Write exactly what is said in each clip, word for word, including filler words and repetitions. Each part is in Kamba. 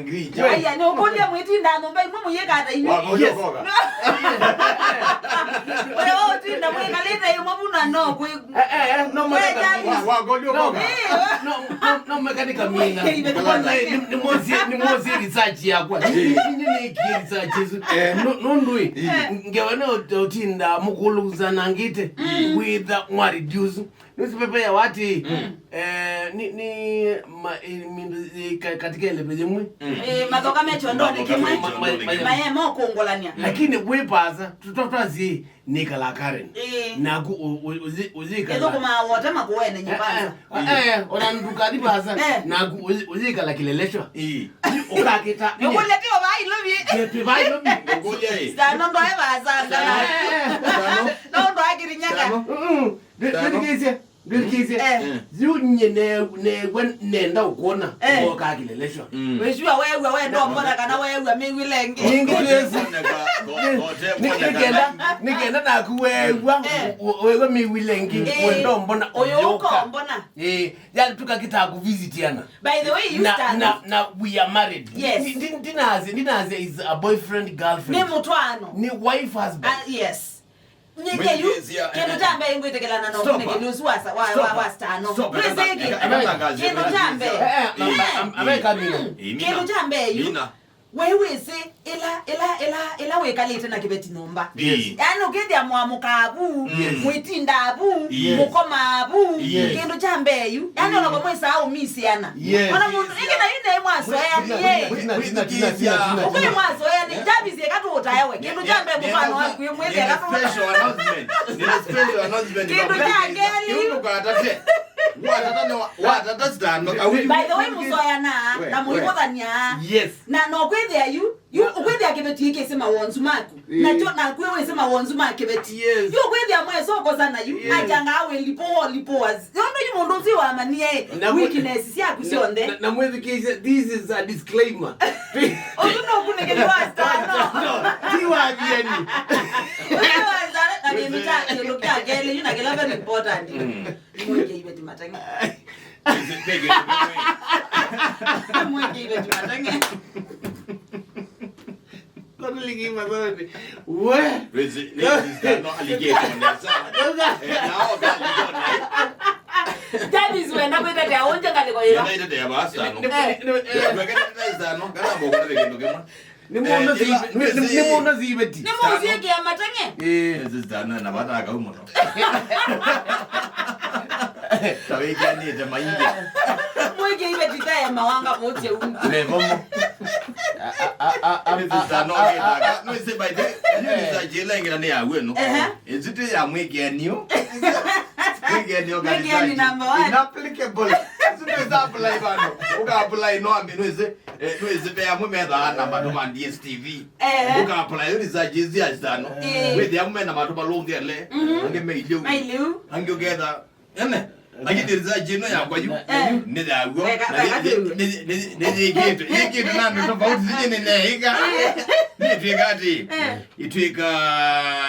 angry. Aya, nĩ ũkũlya mwĩtinda nyũmba imwe mũyĩkata inyuĩ. Wa, wa, yes. Ũyũ ũtinda mwĩkalĩte imwe vuna no kwĩ. Eh, eh, eh, no mechanic. Wa, wa, wa, no. Eh. No, no, no mechanic amina. Kwanza, eh, ni, ni mozie, ni mozie research yakwa. Ni, ni, ni, ni research isu. Eh. No, no, ndui. Eh. Ngewa no ũtinda mũkũlũzanangĩte. Mm. Wĩtha mwa reduce. Nĩũsĩ pepa ya wati, mm, eh, ni, ni ma, eh, mindu, eh, ka, katika eleve yĩmwe. Mm. Eh, mathoka me kyondonĩ kĩmwe. Mathoka me kyondonĩ kĩmwe. Mayema ũkũngũlany'a. Lakini wĩ pasa, twasie nĩkala Karen. Eh. Naku ũ, ũ, ũzi, ũzikala. Ethũkũmaa wote makũene nyĩ pasa. Eh, eh, eh, ona ndũkathi pasa. Eh. Naku ũzi, ũzikala Kileleshwa. Eh. Ũkakĩta. Nĩkũlya tio vai lovi. Tio vai lovi. Nĩkũlya, eh. Sano ndoe pasa ngala. Eh, eh, eh. Sano. No ndo akirinyaka. Sano. Mm. Ndĩthikĩĩsye, ndĩthikĩĩsye. Eh. Yu nyie ne, neew'a nenda ũkwona, eh, ũkoka Kileleshwa. Mm. Wĩsua weew'a we ndombona kana weew'a mĩw'ĩle ĩngĩ. Nĩngĩ nĩkenda, nĩkenda naku weew'a, eh, weew'a mĩw'ĩle ĩngĩ, eh, we ndombona ũyũ ũyũka. Ũkombona. Eh, yani tukakĩtaa kũvisitiana. By the way, you na, stand na, na we are married. Yes. Ndi, ndi, ndinasya, ndinasya is a boyfriend, girlfriend. Nĩ mũtwaano. Nĩ wife, husband. Ah, yes. Nyinyi yu, kĩndũ kya mbee ngwĩtĩkĩlana na ũkunĩkĩli ũsu wa sa-, wa, wa, wa stano. Stop. Mwĩsĩkĩ. Kĩndũ kya mbee. Eh, eh, eh, ameka mina. Kĩndũ kya mbee yu. Mina. We wĩsĩ, ĩla, ĩla, ĩla, ĩla wĩkalĩte na kĩveti nyũmba. Yes. Yaani ũkĩthĩa mwamũkaa vu, yes, mwĩtindaa vu, yes, mũkomaa vu, yes, kĩndũ kya mbee yu. Yaani ona kwa mwĩsaa ũmisĩana. Yes. Ona mũndũ, ĩngĩ na yu nĩ mwasoeanie. Tina, tina, tina, tina, tina. Ũkwĩ mwasoeanie, Jarvis eka tũũtae we. Kĩndũ kya mbee mũtwaano waku mwĩthĩa eka tũũtae. Special announcement. Nina special announcement. Kĩndũ kya kelĩ. Kĩu ndũkatate. Watata no, watata stano. By the way, mũsoeanaa na mũivũthany'a. Yes. Na no kwĩthĩa yu, yu, ũkwĩthĩa kĩveti ĩkĩsĩ mawonzu maku. Eh. Nakyo naku wĩsĩ mawonzu ma kĩveti. Yes. Yu ũkwĩthĩa mwesa ũkosana yu, yes, ajangaa wĩlipoa, lipoa. Yondo yu mũndũ ũsu wamanie, na mwe-, weakness syaku syonthe. Na, na mwĩthikĩĩsye, this is a disclaimer. Ũsu nũkunĩkĩli wa stano. No, ti wa vyeni. Ũsu wa stano, na kĩndũ kya, kĩndũ kya kelĩ, yu na kĩla very important. Mm. Mwĩkĩe iveti mateng'e. Mwĩkĩe iveti mateng'e. Kũtũliki mathoni. We. Wezi, wezi, no alligator nesa. Eh, nao ka alligator. Jarvis wenda kwĩtetea, ũnje ngalĩko ĩva? Nenda itetea basta, no. Ni, ni, ni, eh. Twekete testa, no, kana moko na kĩndũ kĩmwe. Nĩmwona, eh, zi-, ila, nĩ, nĩ, nĩ, nĩmwona ziveti. Nĩmũũsie kĩa mateng'e? Eh. Ezi stano na bata akau mũno. Tawĩkĩanĩte maingi. Mwĩkĩe iveti ta ya mawanga mũtye ungu. Nevomo. Ezi stano kĩtaka. Nĩsĩ by the way, eh, nĩsajĩla ĩngĩ na nĩ ya wenu. Ehe. Ĩsu ti ya mwĩkĩanio. Mwĩkĩanio. Mwĩkĩani number one. Inapplicable. Ĩsu nĩsa apply bado. Ũka apply no ambi nĩsĩ. Eh, nĩwĩsĩ ve amwe methaa na matũ ma D S T V. Eh. Ũkapula yo research ĩsu ya stano. Eh. Wĩthĩa amwe mena matũ malũngele, mhm, angĩ me iliu. Me iliu. Angĩ ũketha, ene, lakini research ĩno yakwa yu, eh, nĩ ya w'o. Weka, na weka nĩ, nĩ, nĩ, nĩ, nĩ yĩkĩtwe, yĩkĩtwe na andũ tofauti, sinye nĩ neĩka. Eh. Nĩ ĩtwĩka atĩ, eh, ĩtwĩka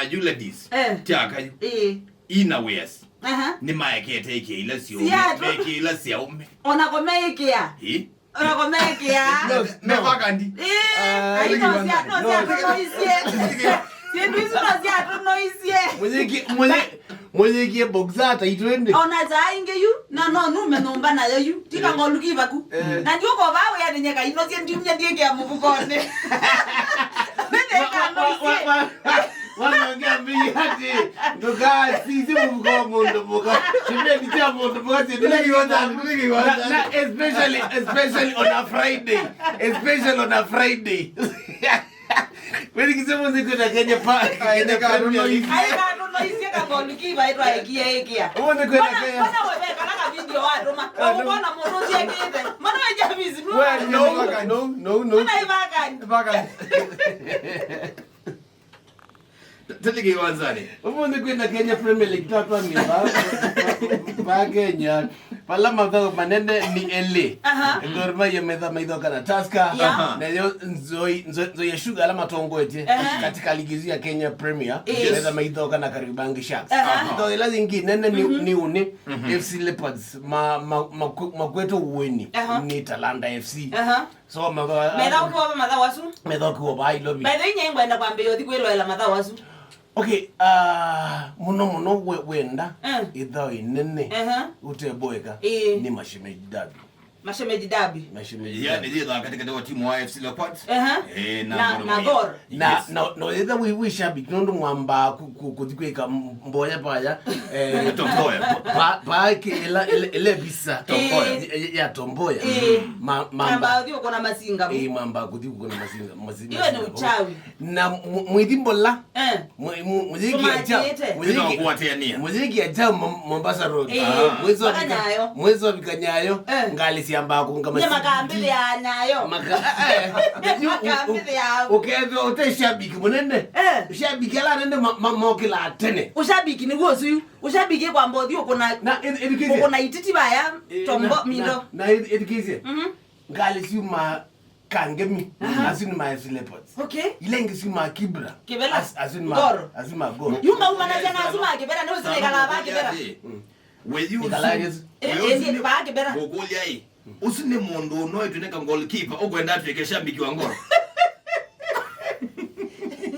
jewelries, eh, tyaka yu. Eh. Inner wears. Aha. Nĩmaekete ĩkĩa ila syaũme, siatũ, mekĩa ila syaũme. Ona ko meĩkĩa. Ĩ? Ona ko meĩkĩa. No, me, me vacant. Ĩ, ah, ai no sia, no sia tũnoisie. Syĩndũ isu no sia tũnoisie. Mũyĩkie, mũyĩ-, mũyĩkie boxer ta itwende. Ona za ingĩ yu, na no nume nyũmba nayo yu. Tika, eh, ngoluki vaku. Eh. Na ndiũkova wĩa nĩnyeka ino sie ndiumya ndiĩkĩa mũvukonĩ. Nĩnyeka wa, wa, wa, noisie. Wa, wa. Mwana wange ambia ati, ndũkasisye mũvuko wa mũndũ mũka. Kĩveti kya mũndũ mũka, si ndĩle kĩwanzani, ndĩle kĩwanzani. Na, na especially, especially on a Friday. Especially on a Friday. Kweli kisema nziko na Kenya pa, Kenya Premier League. Ai, kando no isi ka golikipa itwa ikia ikia. Ũmũnthĩ kwĩna Kenya. Mbona wewe kana ka video wa nduma? Wewe unaona mũndũ usiekete. Mbona wewe James no? Well, no, no, no, no. Mbona ibaka? Ibaka. Tete kĩwanzani. Ũmũnthĩ kwĩna Kenya Premier League, tatwa mĩva, va Kenya. Vala mathaũ manene nĩ elĩ. Aha. Gor Mahia metha maithoka na Tusker. Yeah. Aha. Nayo Nzoi, Nzo-, Nzoia Sugar ala matongoetye, aha, katika ligi isu ya Kenya Premier, yes, metha maithoka na Kariobangi Sharks. Aha. Ithoo ila yingĩ nene nĩ, mhm, nĩ ũnĩ, mhm, F C Leopards, ma, ma, ma, makwetwe ũeni, aha, nĩ Talanta F C. Aha. So, mathaũ, metha ũkiwa va mathaũ asu? Metha ũkiwa va Ilovi. By the way, nyie ngwenda kwambĩĩa ũthi kwĩloela mathaũ asu. Okay, ah, mũno mũno we-, wenda, eh, ĩthaũ ĩnene, ehe, ũteboeka, ĩĩ, nĩ mashemeji derby. Mashemeji derby. Mashemeji derby. Yani, yĩthaa katikati wa timu wa F C Leopards, ehe, eh, na, na Gor Mahia. Na Gor. Na, yes, na, na wĩtha wĩ, wĩ shabiki, nũndũ mwambaa ku-, ku-, kũthi kwĩka m-, mboya paya, eh, Tom Mboya. Pa, pa ke ĩla, ĩla, ĩla visa. Tom Mboya. Ya, ya Tom Mboya. Eh. Ma-, mamba. Mamba ũthi ũkona masinga. Eh, mamba kũthi ũkona masinga, masinga. Hiyo ni uchawi. Na mu-, mwithi mbola. Eh. Mu-, mu-, muziki ya jam. Tumajiite. Muziki, ino kuwatania. Muziki ya jam Mom-, Mombasa Road. Eh, ah, mwezi wa mpaka vika-, Nyayo. Mwezi wa vika Nyayo, eh, ngali siamba kunga. Nye masinga. Makambili ya Nyayo. Maka-, eh, eh. Yu-, u-, u-, makambili ya. Ukethwa ũte shabiki mũnene. Eh. Shabiki ala nene ma-, ma-, mokĩla tene. Ushabiki nĩguo ũsu yu. Ushabiki kwamba ũthi ũkũna, na eth-, ethukĩĩsye. Ũkũna ititi vaya, eh, tombo, na, mindo. Na, na eth-, ethukĩĩsye. Mhm. Ngalĩ syuma Kangemi, aha, asu nĩ ma F C Leopards. Okay. Ila ingĩ syuma Kibra. Kibera. As-, asu nĩ ma, Gor. Asu ma Gor. Yu ngaumanasya na asu ma Kibera, nĩ ũsile kala ba Kibera. Mm. We yu. Ikala ũsu, Yesu. Eh, we eh, ũsu nĩ ba Kibera. Ngũkũlya ĩ. Ũsu nĩ mũndũ ũnoetwe nĩ ka goalkeeper, ũkwenda atwĩke shabiki wa Gor?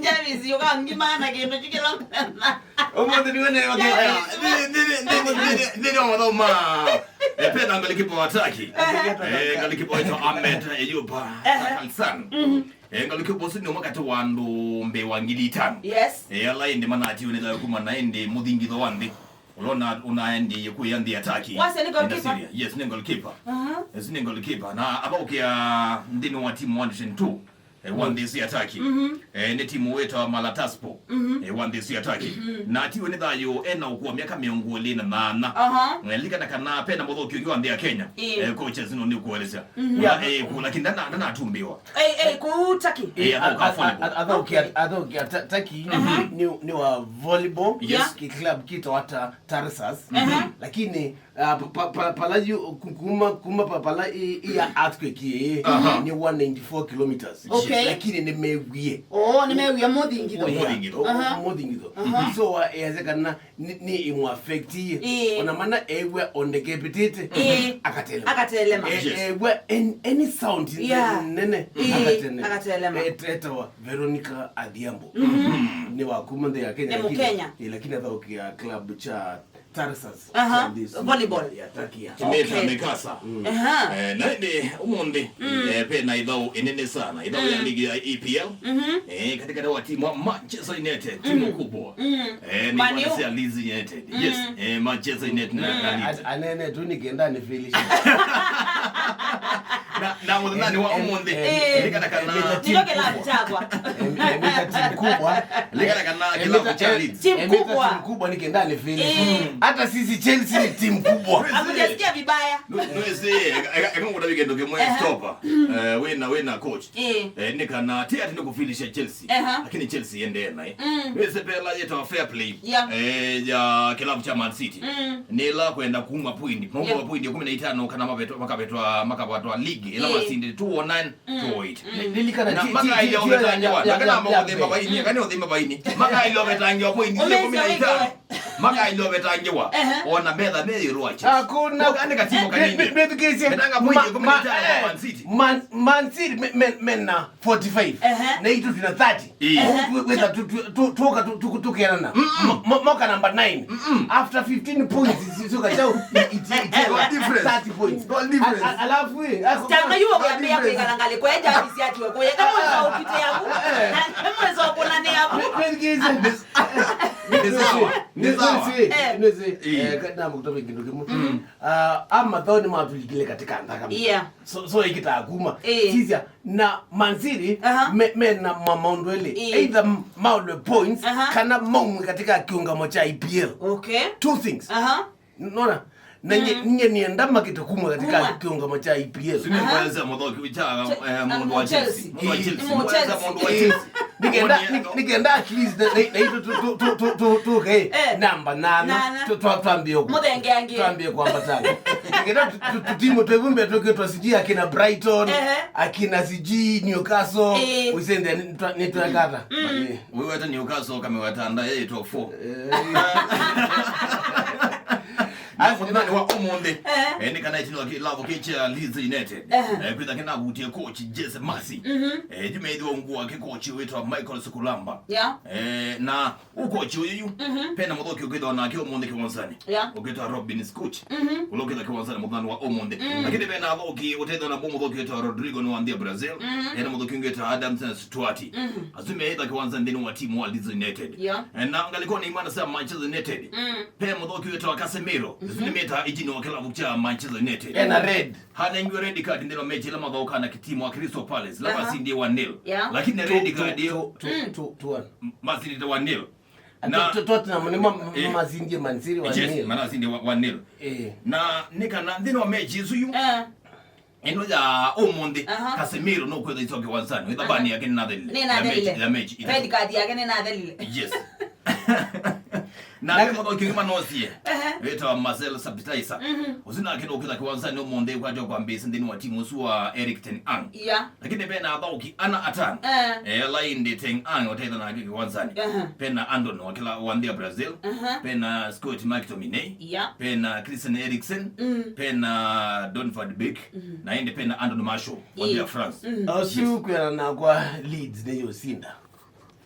James, ũkangima na kĩndũ kyu kĩla mũthenya. Ũmũnthĩ nĩwe nĩ, okay. James. Nĩ, nĩ, nĩ wa mathaũ ma, eh, pena goalkeeper wa Turkey. Ehe. Eh, goalkeeper waitwa Ahmed Eyoub Alhassan. Mhm. Eh, goalkeeper ũsu nĩ ũmwe katĩ wa andũ mbee wa ngili itano. Yes. Eh, ala ĩndĩ manatiwe nĩ thayũ kuma na ĩndĩ mũthingitho wa nthĩ. Ũla ũna-, ũnaendie kũya nthĩ ya Turkey. Wasya nĩ goalkeeper? Ĩna Syria. Yes, nĩ goalkeeper. Aha. Yes, nĩ goalkeeper. Na avaũkĩa nthĩnĩ wa timu wa Division two, eh, wa nthĩ ĩsu ya Turkey. Mhm. Eh, nĩ timu wĩtawa Malatyaspor, mhm, eh, wa nthĩ ĩsu ya Turkey. Mhm. Na atiwe nĩ thayũ ena ũkũũ wa myaka mĩongo ĩlĩ na nana. Aha. Eh, lilikana kana pena mũthũki ũngĩ wa nthĩ ya Kenya. Ĩĩ. Eh, coaches no nĩ ũkũelesya. Mhm. Ũla, eh, kũla lakini ndana-, ndanatumbĩwa. Eh, eh, kũu Turkey. Eh, a-, a-, a-, athũkia, athũkia Ta-, Turkey, mhm, nĩ, nĩ wa volleyball, yes, yeah, ki club kĩtawa Ta-, Tarsus. Mhm. Lakini, ah, pa, pa, pa, pala yu, ku-, kuma, kuma pa, pala i, i ya earthquake ĩ, aha, nĩ one ninety-four kilometers. Okay. Lakini nĩmewie. Oh, nĩmewie mũthingitho. Yeah. Mũthingitho. Aha. Mũthingitho. Aha. So, wa, ĩyasya kana nĩ, nĩ imũ affect ĩ. Ĩĩ. Ona mana eew'a o ndeke ĩpĩtĩte, ĩĩ, akatelema. Akatelema. E-, yes, eew'a an-, any sound, yeah, nene, ĩĩ, akatelema. Akatelema. E-, etawa Veronica Adhiambo. Mhm. Nĩ wa kuma nthĩ ya Kenya, nĩ lakini, Mũkenya. Ĩĩ, lakini athaũkia club cha Tarsus, aha, cha nthĩ isu volleyball ya Turkey. Kimeta, okay, Mikasa. Mm. Aha. Eh, na ĩndĩ ũmũnthĩ, mm, eh, pena ithaũ ĩnene sana. Ithaũ ya, mm, ligi ya E P L. Mhm. Eh, katikati wa timu wa Manchester United, timu, mm, kubwa. Mm. Eh, nĩ Man U. Manchester Leeds United. Yes. Mm. Eh, Manchester United na, mm, na Leeds. At-, anene tu nĩkenda nĩ finish. Na, na mũthenyanĩ wa, em-, ũmũnthĩ, em-, eh, lilikana kana, em-, nĩkyo kĩlabu kyakwa. Em-, em-, timu kubwa. Lilikana kana, em-, kĩlabu cha, em-, Leeds. Timu kubwa. Timu kubwa nĩkenda nĩ finish. Eh. Hata sisi Chelsea ni timu kubwa. Hamjasikia vibaya. Nũ-, nũĩsĩ, eka, eka, eka ngũtavye kĩndũ kĩmwe, aha, stopper. Eh, wĩna, wĩna coach. Eh. Eh, nĩ kana, ti ati nĩ kũfilisha Chelsea. Aha. Lakini Chelsea yendee naĩ. Mm. Nĩwĩsĩ pela yĩtawa fair play. Yeah. Eh, ya kĩlabu cha Man City. Mm. Nĩ ĩla kwenda kuma point. Mauma, yeah, point ikũmi na itano kana mavetwa, makavetwa, makavatwa ligi. Ĩla, yeah, masinde two oh nine, mm, two oh eight. Mm. Nĩ-, lilikana na ti-, ti-, makaĩlya ti-, ũvetangiwa. Ya, ya, na kana ya, maũthĩma ya, vaini, mm, kana ũthĩma vaini. Makaĩlya ũvetangiwa point ikũmi na itano. Ũmesya wĩkĩwe. Makaĩlwe vetangĩwa. Ehe. Ona metha me ĩũlũ wa Chelsea. Hakuna. Oka nĩ katimu kanini. Nĩ-, nĩ-, nĩthukĩĩsye. Metanga point Ma-, ikũmi na itano ma-, kwa eh, Man City. Man, Man City me-, me-, mena forty-five. Ehe. Na itũ twĩna thirty. Ĩĩ. Ehe. Wĩ-, wĩtha tu-, tu-, tu-, tũka tu-, tu-, tũkeanana. Mm-mm. Mo-, mo-, moka number nine. Mm-mm. After fifteen points, si-, si-, sio kachau, it, it, it, Goal difference. Thirty points. Goal difference. A-, a-, alafu, eh, ako- Tanga yuo Goal kwambia difference. Kwĩkala ngalĩ, kwa eja bisi atiwe, kwa yeka mwezo upite yaku. Eh. Na mwezo kuna ni yaku. Nĩ-, nĩ-, nĩ-, Nĩ sawa. Nĩ sawa. Nĩ-, nĩ-, Eh. nĩ-, Ĩĩ. eh, ka-, na mũkutome kĩndũ kĩmwe. Mm. Ah, ama thoni matulikile katika nthaka. Yeah. So, so ikita kuma. Eh. Sisia, na Man City, Aha. me, me na ma-, maũndũ elĩ. Eh. Either m-, maũlwe points, Aha. kana maumwe katika kiungamo cha E P L. Okay. Two things. Aha. Nona? Na nye, Mm. nye nienda makite kumwa katika Kuma. kiungamo cha E P L. Sini Aha. mwanza motho kicha, Che-, eh, ah, mũndũ wa Chelsea. Chelsea. Mũndũ wa Eh. Chelsea. Ni mo Mwanza Chelsea. mũndũ wa Eh. Chelsea. Nikaenda, Mwone- nik-, nikaenda at least na, na, na itu tu, tu, tu, tu, tu, eh, Eh. namba nana. Nana. Tu, tu, tuambie huko. Mũthengeangie. Tuambie kwamba tano. Nikaenda tu, tu, tu, timu tu vumbe tu kitwa sijui akina Brighton, Ehe. akina sijui Newcastle. Eh. Uisende ni twa, ni twa kata. Mm. Eh. Wewe hata Newcastle kamewatanda, eh, top four. Eh. Na mũthenya wa ũmũnthĩ, Eh. eh, nĩ kana ĩtina wa kĩlavu kĩ kya Leeds United. Eh. Eh, kwĩtha kĩnavutie coach Jesse Marsch. Mhm. Eh, yu methĩwa ungu wake coach wĩtwa Michael Sukulamba. Yeah. Eh, na ũ coach ũyũ yu, Mhm. pena mũthoki ũkĩthwa nake ũmũnthĩ kĩwanzanĩ. Yeah. Ũkĩtwa Robin Scott. Mhm. Ũla ũkĩtha kĩwanzanĩ mũthenya wa ũmũnthĩ. Mm. Lakini pena athoki ũtethwa na mũthoki wĩtwa Rodrigo nĩ wa nthĩ ya Brazil. Mhm. Ena mũthoki ũngĩ wĩtwa Adam Stuart. Mhm. Asu meĩtha kĩwanzanĩ nthĩnĩ wa timu wa Leeds United. Yeah. Eh, na ngalĩkonĩ imwana sya Manchester United. Mm. Pe mũthoki wĩtawa Casemiro. Mhm. Nĩmeta ĩtina wa kĩlavu kya Manchester United. Ena red. Hanengiwe red card nthĩnĩ wa mechi ĩla mathaũkaa na kĩtimu wa Crystal Palace, la Aha. masindie one nil. Yeah. Lakini red card ĩyo, two, two, Mm. two, two one. M-, masindite one nil. Na Na to-, Tottenham nĩ ma-, Eh. masindie Man City Yes, one nil. manasindie wa-, one nil. Eh. Na nĩ kana nthĩnĩ wa mechi ĩsu yu, Eh. Ĩno ya ũmũnthĩ, Aha. Casemiro nũkwĩtha iso kĩwanzanĩ, wĩtha Aha. bani yake nĩnathelile. Nĩnathelile. Ya mechi, ya mechi. Red card yake nĩnathelile. Yes. Na Na- nĩ mũthoki ũngĩ manosie, Ehe. wĩtawa Marcel Sabitzer. Mhm. Ũsu nake nũkwĩtha kĩwanzanĩ ũmũnthĩ kwatya kwambĩĩsya nthĩnĩ wa timu ũsu wa Erik ten Hag. Yeah. Lakini pena athaũki ana atano. Eh. Eh, ala ĩndĩ ten Hag ũtethwa nake kĩwanzanĩ. Ehe. Pena Andoni wa kĩla wa nthĩ ya Brazil. Ehe. Pena Scott McTominay. Yeah. Pena Christian Eriksen. Mm. Pena Donny van de Beek. Mm. Na ĩndĩ pena Andoni Martial wa nthĩ ya Ĩĩ. France. Mm. Asu Yes. kwĩana nakwa Leeds nĩyũsinda.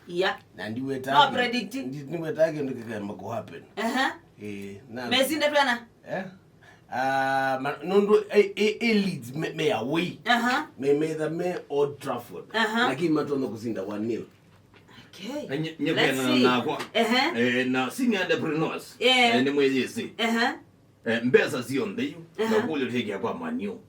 Yeah. Na ndiweta No kĩ-, predict. ndi-, ndiweta kĩndũ kĩkaema kũhappen. Aha. Eh, na Mesinde twena? Eh? Ah, ma-, nũndũ e, e, e Leeds me, me away. Aha. Me, metha me Old Trafford. Aha. Lakini matonya kũsinda one nil. Okay. Na nye-, nye Let's kwĩana see. nakwa. Ehe. Eh, na senior entrepreneurs. Yeah. Eh, nĩ mwĩyĩsĩ. Ehe. Eh, mbesa syonthe yu, Ehe. na kũlyo tĩkĩa kwa Man U.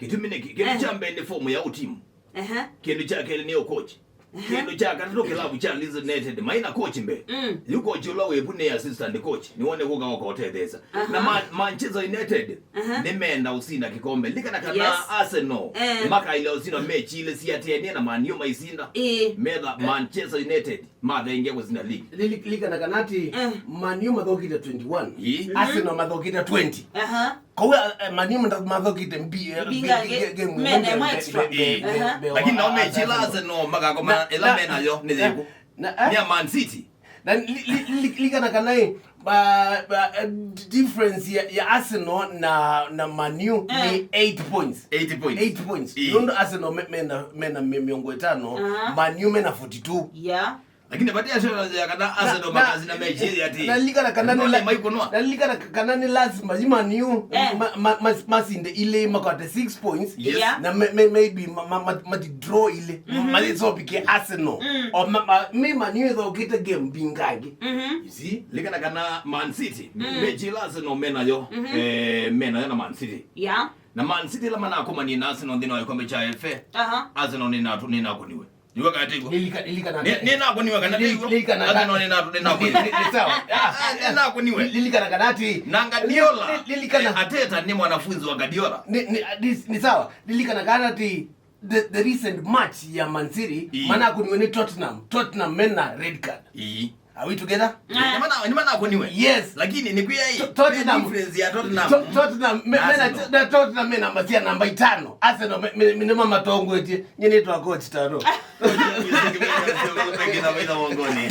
Kĩtumi nĩ kĩ-, kĩndũ Ehe. kya mbee nĩ fomu ya ũtimu. Ehe. Kĩndũ kya kelĩ nĩ ũkochi. Ehe. Kĩndũ kya katatũ kĩlavu kya Leeds United, maina coach mbee. Mm. Yu coach ũla wĩvu nĩ assistant coach. Nĩwone kũka oka ũtetheesya. Aha. Na Ma-, Manchester United Aha. nĩmenda ũsinda kĩkombe. Likana kana Yes. Arsenal Eh. makaĩle ũsinda mechi ilĩ siatĩanie na Man U maisinda. Ĩĩ. Metha Manchester United mathengia kũsinda league. Lili-, lilikana kana atĩ Eh. Man U mathokite twenty-one. Ĩĩ. Arsenal mathokite twenty. Aha. Koguo, eh, Man U matha-, mathokite mbi-, eh, Mbinga mbi-, ge-, ge-, game mena ĩmwe extra. Ĩĩ. Aha. Lakini nao mechi ila Arsenal makakoma Na, ila na, menayo nĩ na, yĩkũ? na, eh? Nĩ ya Man City. Na li-, li-, li-, lilikana kana, eh, ba, ba, eh, d-, difference ya, ya Arsenal na, na Man U Eh. nĩ eight points. Eight points. Eight points. Ĩĩ. Nũndũ Arsenal me-, mena, mena mĩ-, mĩongo ĩtano, Aha. Man U mena forty-two. Yeah. Lakini vati asio ya kana Arsenal Na, na, makasina mechi ĩĩ atĩ. na lilikana kana nĩ Nũndũ la-, maikunwa. na lilikana kana nĩ lazima, yu Man U, Eh. ma-, ma-, ma-, masinde ilĩ makwate six points. Yes. Yeah. Na me-, me-, maybe ma-, ma-, ma-, mati draw ilĩ. Mhm. Malisopike Arsenal. Mm. O ma-, ma-, mi Man U ĩthokite game mbingangĩ. Mhm. You see? Likana kana Man City, Mm. mechi ila Arsenal menayo, Mhm. eh, menayo na Man City. Yeah. Na Man City ila manakomanie na Arsenal nthĩnĩ wa gĩkombe kya F A, Aha. Arsenal nĩnatu-, nĩnakũniwe. Nĩw'o kana tĩw'o? Lilika-, lilikana Nĩ-, nĩnakũniwe kana Lili-, tĩw'o? lilikana Arsenal nĩnatu-, nĩnakũniwe. Li-, li-, sawa. Ah, Ah, nĩnakũniwe. Li-, lilikana kana atĩ Na Guardiola, Li-, li-, lilikana eh, Arteta nĩ mwanafunzi wa Guardiola. Ni, ni, ni, ni sawa. Lilikana kana atĩ the, the recent match ya Man City, Ii. manakũniwe nĩ Tottenham. Tottenham mena red card. Ii. Are we together? Ah. Nĩ mana-, nĩ manakũniwe? Yes. Lakini nĩ kwĩa ĩ, To-, Tottenham. Difference ya Tottenham To-, Tottenham, me-, Na mena, Arsenal. na Tottenham me namba cia namba itano. Arsenal me-, me-, me-, nĩmo matongoetie. Nyie nĩtwa coach Taro. Wĩna, wĩna wongoni.